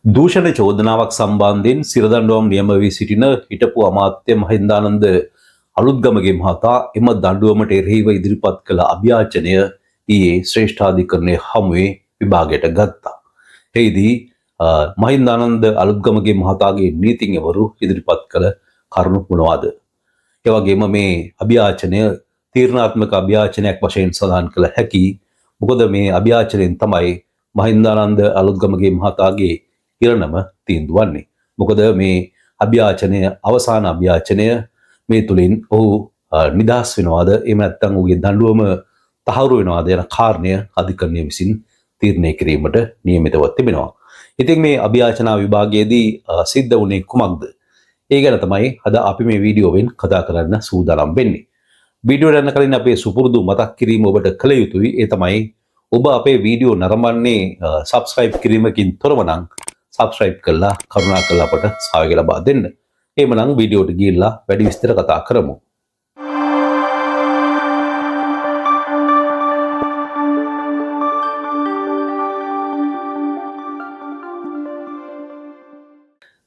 දූෂණ චෝදනාවක් සම්බන්ධයෙන් සිරදඬුවම් නියම වී සිටින හිටපු අමාත්‍ය මහින්දානන්ද අලුත්ගමගේ මහතා එම දඬුවමට එරෙහිව ඉදිරිපත් කළ අභියාචනය ඊයේ ශ්‍රේෂ්ඨාධිකරණය හමුවේ විභාගයට ගත්තා. එහිදී මහින්දානන්ද අලුත්ගමගේ මහතාගේ නීතිඥවරු ඉදිරිපත් කළ කරුණු මොනවාද? ඒ වගේම මේ අභියාචනය තීරණාත්මක අභියාචනයක් වශයෙන් සඳහන් කළ හැකි. මොකද මේ අභියාචනයෙන් තමයි මහින්දානන්ද අලුත්ගමගේ මහතාගේ ඉරණම තීන්දුව වන්නේ. මොකද මේ අභියාචනය අවසාන අභියාචනය මේ තුලින් ඔහු නිදහස් වෙනවාද එහෙම නැත්නම් ඔහුගේ දඬුවම තහවුරු වෙනවාද යන කාරණය අධිකරණය විසින් තීරණය කිරීමට නියමිතව තිබෙනවා. ඉතින් මේ අභියාචනා විභාගයේදී සිද්ධ වුණේ කුමක්ද? ඒ ගැන තමයි අද අපි මේ වීඩියෝවෙන් කතා කරන්න සූදානම් වෙන්නේ. වීඩියෝ යන්න කලින් අපේ සුපුරුදු මතක් කිරීම ඔබට කළ යුතුයි. ඒ තමයි ඔබ අපේ වීඩියෝ නරඹන්නේ සබ්ස්ක්‍රයිබ් කිරීමකින් තොරව නම් සබ්ස්ක්‍රයිබ් කරලා කරුණාකරලා අපට සහයෝගය ලබා දෙන්න. එහෙමනම් වීඩියෝට ගිහිල්ලා වැඩි විස්තර කතා කරමු.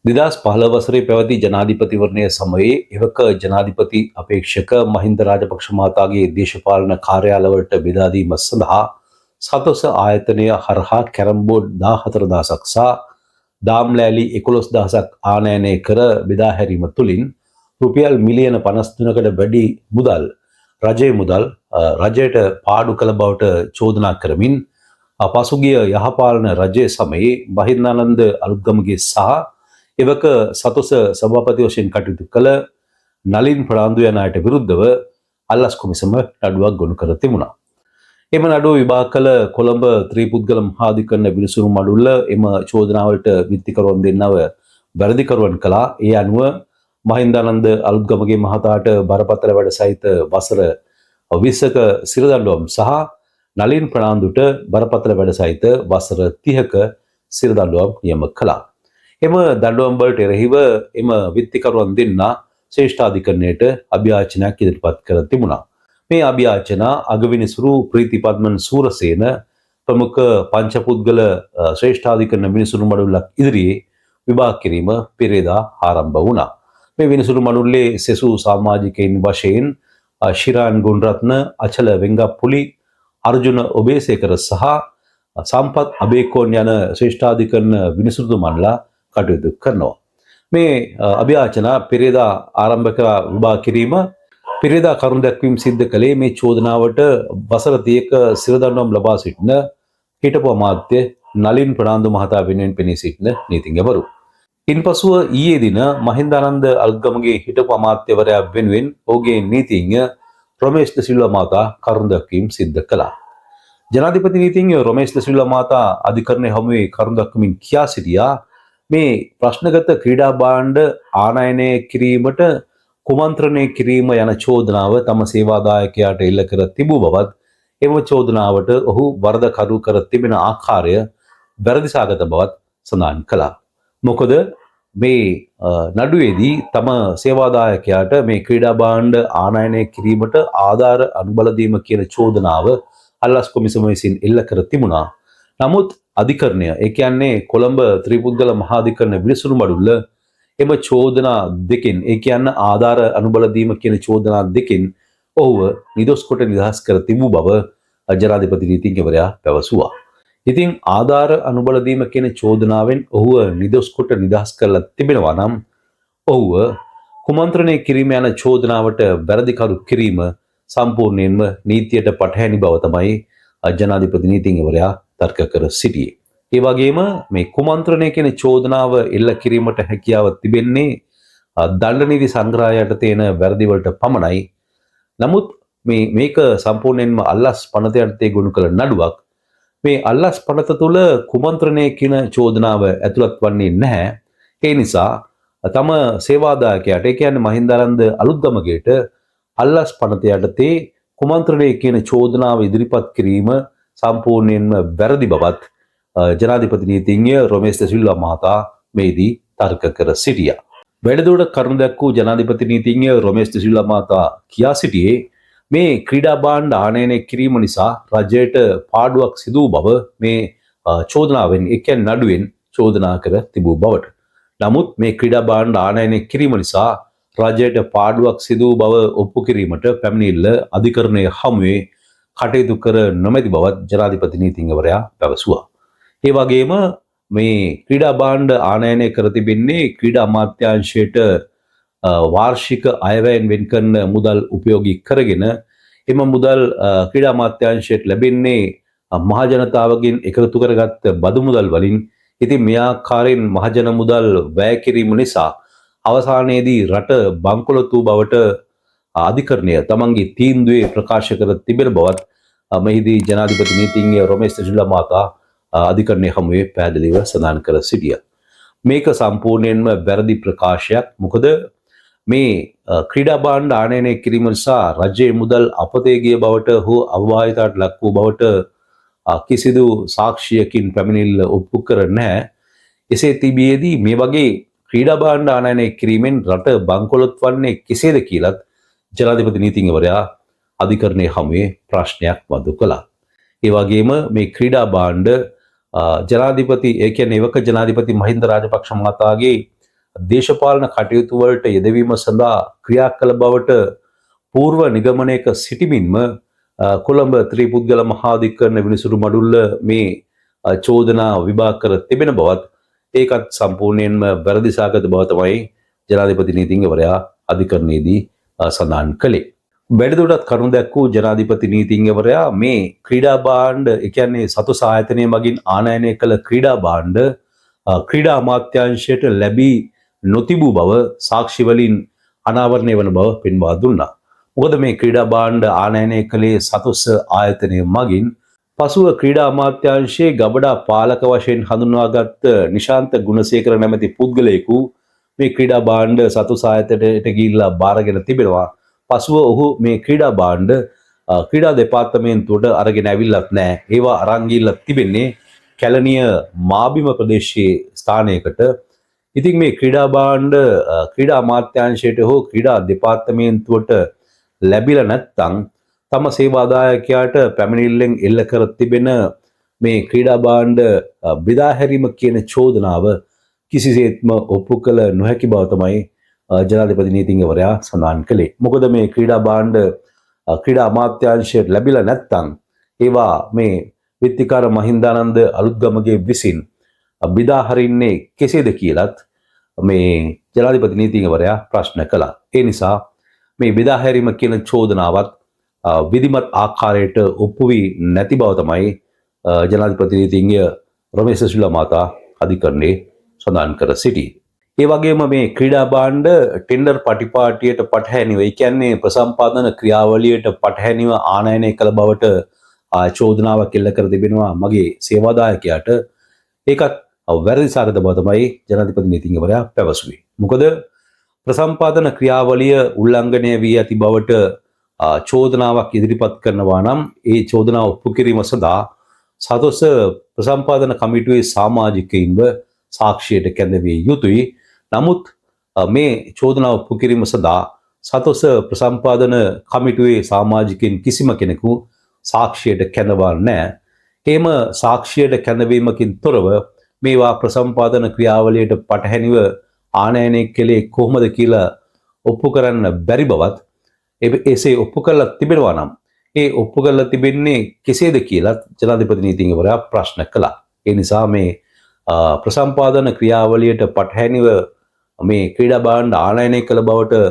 2015 වසරේ පැවති ජනාධිපතිවරණය සමයේ එවක ජනාධිපති අපේක්ෂක මහින්ද රාජපක්ෂ මහතාගේ දේශපාලන කාර්යාලවලට බෙදා දීම සඳහා සතොස ආයතනය හරහා කැරම් බෝඩ් 14,000ක් සහ දාම් ලෑලි 11,000ක් ආනයනය කර බෙදා හැරීම තුළින් රුපියල් මිලියන 53කට වැඩි මුදල් රජයේ මුදල් රජයට පාඩු කළ බවට චෝදනා කරමින් පසුගිය යහපාලන රජය සමයේ මහින්දානන්ද අලුත්ගමගේ සහ එවක සතොස සභාපති වශයෙන් කටයුතු කළ නලින් ප්‍රනාන්දු යන අයට විරුද්ධව අල්ලස් කොමිසම නඩුවක් ගොනු කර තිබුණා. එම නඩුව විභාග කළ කොළඹ ත්‍රිපුද්ගල මහාධිකරණ විනිසුරු මඩුල්ල එම චෝදනාවලට විත්තිකරුවන් දෙන්නව වැරදිකරුවන් කළා. ඒ අනුව මහින්දානන්ද අලුත්ගමගේ මහතාට බරපතල වැඩ සහිත වසර 20ක සිරදඬුවම් සහ නලින් ප්‍රනාන්දුට බරපතල වැඩ සහිත වසර 30ක සිරදඬුවම් නියම කළා. එම දඬුවම් වලට එරෙහිව එම විත්තිකරුවන් දෙන්නා ශ්‍රේෂ්ඨාධිකරණයට අභියාචනයක් ඉදිරිපත් කර තිබුණා. මේ අභියාචනා අගවිනිසුරු ප්‍රීතිපද්මන් සූරසේන ප්‍රමුඛ පංචපුද්ගල ශ්‍රේෂ්ඨාධිකරණ විනිසුරු මඩුල්ලක් ඉදිරියේ විභාග කිරීම පෙරේදා ආරම්භ වුණා. මේ විනිසුරු මඩුල්ලේ සෙසු සමාජිකයින් වශයෙන් ශිරාන් ගුණරත්න, අචල වෙංගප්පුලි, අර්ජුන ඔබේසේකර සහ සම්පත් අබේකෝන් යන ශ්‍රේෂ්ඨාධිකරණ විනිසුරුතුමන්ලා කටයුතු කරනවා. මේ අභියාචනා පෙරේදා ආරම්භ කර විභාග කිරීම පෙරේදා කරුණු දැක්වීම සිද්ධ කළේ මේ චෝදනාවට වසර 30ක සිරදඬුවම් ලබා සිටින හිටපු අමාත්‍ය නලින් ප්‍රනාන්දු මහතා වෙනුවෙන් පෙනී සිටින නීතිඥවරු. ඉන්පසුව ඊයේ දින මහින්දානන්ද අලුත්ගමගේ හිටපු අමාත්‍යවරයා වෙනුවෙන් ඔහුගේ නීතිඥ රොමේෂ් ද සිල්වා මහතා කරුණු දැක්වීම සිද්ධ කළා. ජනාධිපති නීතිඥ රොමේෂ් ද සිල්වා මහතා අධිකරණය හමුවේ කරුණු දක්වමින් කියා සිටියා මේ ප්‍රශ්නගත ක්‍රීඩා භාණ්ඩ ආනයනය කිරීමට කුමන්ත්‍රණය කිරීම යන චෝදනාව තම සේවාදායකයාට එල්ල කර තිබූ බවත් එම චෝදනාවට ඔහු වරදකරු කර තිබෙන ආකාරය වැරදි සහගත බවත් සඳහන් කළා. මොකද මේ නඩුවේදී තම සේවාදායකයාට මේ ක්‍රීඩා භාණ්ඩ ආනයනය කිරීමට ආධාර අනුබල දීම කියන චෝදනාව අල්ලස් කොමිසම විසින් එල්ල කර තිබුණා. නමුත් අධිකරණය, ඒ කියන්නේ කොළඹ ත්‍රිපුද්ගල මහාධිකරණ විනිසුරු මඩුල්ල එම චෝදනා දෙකෙන්, ඒ කියන්නේ ආධාර අනුබල දීම කියන චෝදනා දෙකෙන් ඔහුව නිදොස් කොට නිදහස් කර තිබූ බව ජනාධිපති නීතිඥවරයා පැවසුවා. ඉතින් ආධාර අනුබල දීම කියන චෝදනාවෙන් ඔහුව නිදොස් කොට නිදහස් කරලා තිබෙනවා නම් ඔහුව කුමන්ත්‍රණය කිරීම යන චෝදනාවට වැරදිකරු කිරීම සම්පූර්ණයෙන්ම නීතියට පටහැනි බව තමයි ජනාධිපති නීතිඥවරයා තර්ක කර සිටියේ. ඒ වගේම මේ කුමන්ත්‍රණය කියන චෝදනාව එල්ල කිරීමට හැකියාව තිබෙන්නේ දණ්ඩ නීති සංග්‍රහය යටතේ එන වැරදි වලට පමණයි. නමුත් මේක සම්පූර්ණයෙන්ම අල්ලස් පනත යටතේ ගොනු කළ නඩුවක්. මේ අල්ලස් පනත තුළ කුමන්ත්‍රණය කියන චෝදනාව ඇතුළත් වන්නේ නැහැ. ඒ නිසා තම සේවාදායකයාට, ඒ කියන්නේ මහින්දානන්ද අලුත්ගමගේට අල්ලස් පනත යටතේ කුමන්ත්‍රණය කියන චෝදනාව ඉදිරිපත් කිරීම සම්පූර්ණයෙන්ම වැරදි බවත් ජනාධිපති නීතිඥ රොමේෂ් ද සිල්වා මහතා මේදී තර්ක කර සිටියා. වැඩිදුරටත් කරුණු දැක් වූ ජනාධිපති නීතිඥ රොමේෂ් ද සිල්වා මහතා කියා සිටියේ මේ ක්‍රීඩා භාණ්ඩ ආනයනය කිරීම නිසා රජයට පාඩුවක් සිදු වූ බව මේ චෝදනාවෙන්, ඒ කියන්නේ නඩුවෙන් චෝදනා කර තිබූ බවට. නමුත් මේ ක්‍රීඩා භාණ්ඩ ආනයනය කිරීම නිසා රජයට පාඩුවක් සිදු වූ බව ඔප්පු කිරීමට පැමිණිල්ල අධිකරණය හමුවේ කටයුතු කර නොමැති බවත් ජනාධිපති නීතිඥවරයා පැවසුවා. ඒ වගේම මේ ක්‍රීඩා භාණ්ඩ ආනයනය කර තිබෙන්නේ ක්‍රීඩා අමාත්‍යාංශයට වාර්ෂික අයවැයෙන් වෙන් කරන මුදල් උපයෝගී කරගෙන, එම මුදල් ක්‍රීඩා අමාත්‍යාංශයට ලැබෙන්නේ මහජනතාවගෙන් එකතු කරගත්ත බදු මුදල් වලින්. ඉතින් මේ ආකාරයෙන් මහජන මුදල් වැය කිරීම නිසා අවසානයේදී රට බංකොලොත් වූ බවට අධිකරණය තමන්ගේ තීන්දුවේ ප්‍රකාශ කර තිබෙන බවත් මෙහිදී ජනාධිපති නීතිඥ රොමේෂ් සිල්වා මහතා අධිකරණය හමුවේ පැහැදිලිව සඳහන් කර සිටියා. මේක සම්පූර්ණයෙන්ම වැරදි ප්‍රකාශයක්. මොකද මේ ක්‍රීඩා භාණ්ඩ ආනයනය කිරීම නිසා රජයේ මුදල් අපතේ ගිය බවට හෝ අවභාවිතාවට ලක් වූ බවට කිසිදු සාක්ෂියකින් පැමිණිල්ල ඔප්පු කර නැහැ. එසේ තිබියදී මේ වගේ ක්‍රීඩා භාණ්ඩ ආනයනය කිරීමෙන් රට බංකොලොත් වන්නේ කෙසේද කියලත් ජනාධිපති නීතිඥවරයා අධිකරණය හමුවේ ප්‍රශ්නයක් මතු කළා. ඒ වගේම මේ ක්‍රීඩා භාණ්ඩ ජනාධිපති, ඒ කියන්නේ එවක ජනාධිපති මහින්ද රාජපක්ෂ මහතාගේ දේශපාලන කටයුතු වලට යෙදවීම සඳහා ක්‍රියා කළ බවට පූර්ව නිගමනයක සිටිමින්ම කොළඹ ත්‍රිපුද්ගල මහාධිකරණ විනිසුරු මඩුල්ල මේ චෝදනා විභාග කර තිබෙන බවත්, ඒකත් සම්පූර්ණයෙන්ම වැරදි සහගත බව තමයි ජනාධිපති නීතිඥවරයා අධිකරණයේදී සඳහන් කළේ. වැඩිදුරටත් කරුණු දැක්වූ ජනාධිපති නීතිඥවරයා මේ ක්‍රීඩා භාණ්ඩ, ඒ කියන්නේ සතොස් ආයතනය මගින් ආනයනය කළ ක්‍රීඩා භාණ්ඩ ක්‍රීඩා අමාත්‍යාංශයට ලැබී නොතිබූ බව සාක්ෂි වලින් අනාවරණය වන බව පෙන්වා දුන්නා. මොකද මේ ක්‍රීඩා භාණ්ඩ ආනයනය කළේ සතොස් ආයතනය මගින්. පසුව ක්‍රීඩා අමාත්‍යාංශයේ ගබඩා පාලක වශයෙන් හඳුන්වාගත් නිශාන්ත ගුණසේකර නැමැති පුද්ගලයෙකු මේ ක්‍රීඩා භාණ්ඩ සතොස් ආයතනයට ගිහිල්ලා බාරගෙන තිබෙනවා. පසුව ඔහු මේ ක්‍රීඩා භාණ්ඩ ක්‍රීඩා දෙපාර්තමේන්තුවට අරගෙන ඇවිල්ලත් නෑ. ඒවා අරන් ගිහිල්ලා තිබෙන්නේ කැලණිය මාබිම ප්‍රදේශයේ ස්ථානයකට. ඉතින් මේ ක්‍රීඩා භාණ්ඩ ක්‍රීඩා අමාත්‍යාංශයට හෝ ක්‍රීඩා දෙපාර්තමේන්තුවට ලැබිලා නැත්නම් තම සේවාදායකයාට පැමිණිල්ලෙන් එල්ල කර තිබෙන මේ ක්‍රීඩා භාණ්ඩ බෙදා හැරීම කියන චෝදනාව කිසිසේත්ම ඔප්පු කළ නොහැකි බව තමයි ජනාධිපති නීතිඥවරයා සඳහන් කළේ. මොකද මේ ක්‍රීඩා භාණ්ඩ ක්‍රීඩා අමාත්‍යාංශයට ලැබිලා නැත්නම් ඒවා මේ විත්තිකාර මහින්දානන්ද අලුත්ගමගේ විසින් බෙදා හරින්නේ කෙසේද කියලත් මේ ජනාධිපති නීතිඥවරයා ප්‍රශ්න කළා. ඒ නිසා මේ බෙදා හැරීම කියන චෝදනාවත් විධිමත් ආකාරයට ඔප්පු වී නැති බව තමයි ජනාධිපති නීතිඥ රමේශ සිල්වා මහතා අධිකරණයේ සඳහන් කර සිටියේ. ඒ වගේම මේ ක්‍රීඩා භාණ්ඩ ටෙන්ඩර් පටිපාටියට පටහැනිව, ඒ කියන්නේ ප්‍රසම්පාදන ක්‍රියාවලියට පටහැනිව ආනයනය කළ බවට චෝදනාවක් එල්ල කර තිබෙනවා මගේ සේවාදායකයාට. ඒකත් වැරදි සහගත බව තමයි ජනාධිපති නීතිඥවරයා පැවසුවේ. මොකද ප්‍රසම්පාදන ක්‍රියාවලිය උල්ලංඝනය වී ඇති බවට චෝදනාවක් ඉදිරිපත් කරනවා නම් ඒ චෝදනාව ඔප්පු කිරීම සඳහා සතොස ප්‍රසම්පාදන කමිටුවේ සමාජිකයින්ව සාක්ෂියට කැඳවිය යුතුයි. නමුත් මේ චෝදනාව ඔප්පු කිරීම සඳහා සතොස ප්‍රසම්පාදන කමිටුවේ සමාජිකයින් කිසිම කෙනෙකු සාක්ෂියට කැඳවා නැහැ. එහෙම සාක්ෂියට කැඳවීමකින් තොරව මේවා ප්‍රසම්පාදන ක්‍රියාවලියට පටහැනිව ආනයනය කළේ කොහොමද කියලා ඔප්පු කරන්න බැරි බවත්, එසේ ඔප්පු කරලා තිබෙනවා නම් ඒ ඔප්පු කරලා තිබෙන්නේ කෙසේද කියලත් ජනාධිපති නීතිඥවරයා ප්‍රශ්න කළා. ඒ නිසා මේ ප්‍රසම්පාදන ක්‍රියාවලියට පටහැනිව මේ ක්‍රීඩා භාණ්ඩ ආනයනය කළ බවට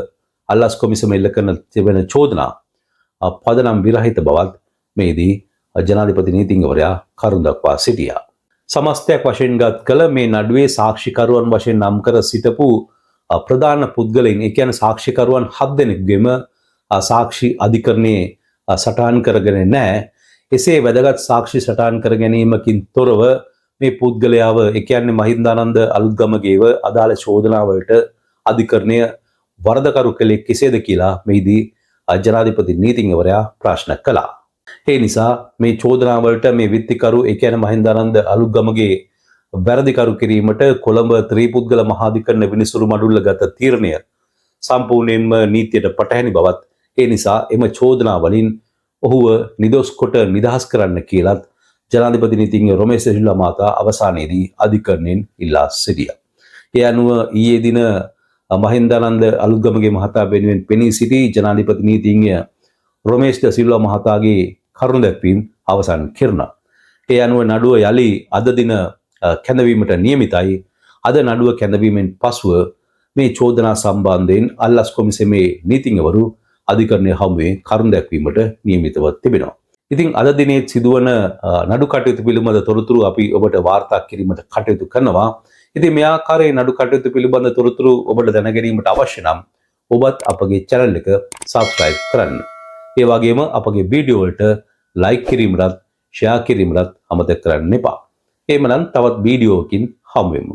අල්ලස් කොමිසම එල්ල කරන තිබෙන චෝදනා පදනම් විරහිත බවත් මේදී ජනාධිපති නීතිඥවරයා කරුණ දක්වා සිටියා. සමස්තයක් වශයෙන් ගත් කළ මේ නඩුවේ සාක්ෂිකරුවන් වශයෙන් නම් කර සිටපු ප්‍රධාන පුද්ගලයින්, ඒ කියන්නේ සාක්ෂිකරුවන් 7 දෙනෙකුගේම සාක්ෂි අධිකරණයේ සටහන් කරගෙන නැහැ. එසේ වැදගත් සාක්ෂි සටහන් කර ගැනීමකින් තොරව මේ පුද්ගලයාව, ඒ කියන්නේ මහින්දානන්ද අලුත්ගමගේව අදාළ චෝදනාවලට අධිකරණය වරදකරු කළේ කෙසේද කියලා මෙහිදී ජනාධිපති නීතිඥවරයා ප්‍රශ්න කළා. ඒ නිසා මේ චෝදනාවලට මේ විත්තිකරු, ඒ කියන්නේ මහින්දානන්ද අලුත්ගමගේ වැරදිකරු කිරීමට කොළඹ ත්‍රිපුද්ගල මහාධිකරණ විනිසුරු මඩුල්ල ගත තීරණය සම්පූර්ණයෙන්ම නීතියට පටහැනි බවත්, ඒ නිසා එම චෝදනා වලින් ඔහුව නිදොස් කොට නිදහස් කරන්න කියලත් ජනාධිපති නීතිඥ රොමේෂ් සිල්වා මහතා අවසානයේදී අධිකරණයෙන් ඉල්ලා සිටියා. ඒ අනුව ඊයේ දින මහින්දානන්ද අලුත්ගමගේ මහතා වෙනුවෙන් පෙනී සිටි ජනාධිපති නීතිඥ රොමේෂ් ද සිල්වා මහතාගේ කරුණු දැක්වීම් අවසන් කෙරුණා. ඒ අනුව නඩුව යලි අද දින කැඳවීමට නියමිතයි. අද නඩුව කැඳවීමෙන් පසුව මේ චෝදනා සම්බන්ධයෙන් අල්ලස් කොමිසමේ නීතිඥවරු අධිකරණය හමුවේ කරුණු දැක්වීමට නියමිතව තිබෙනවා. ඉතින් අද දිනේ සිදුවන නඩු කටයුතු පිළිබඳ තොරතුරු අපි ඔබට වාර්තා කිරීමට කටයුතු කරනවා. ඉතින් මේ ආකාරයේ නඩු කටයුතු පිළිබඳ තොරතුරු ඔබට දැන ගැනීමට අවශ්‍ය නම් ඔබත් අපගේ චැනල් එක සබ්ස්ක්‍රයිබ් කරන්න. ඒ වගේම අපගේ වීඩියෝ වලට ලයික් කිරීමටත් ෂෙයා කිරීමටත් අමතක කරන්න එපා. එහෙමනම් තවත් වීඩියෝවකින් හමු වෙමු.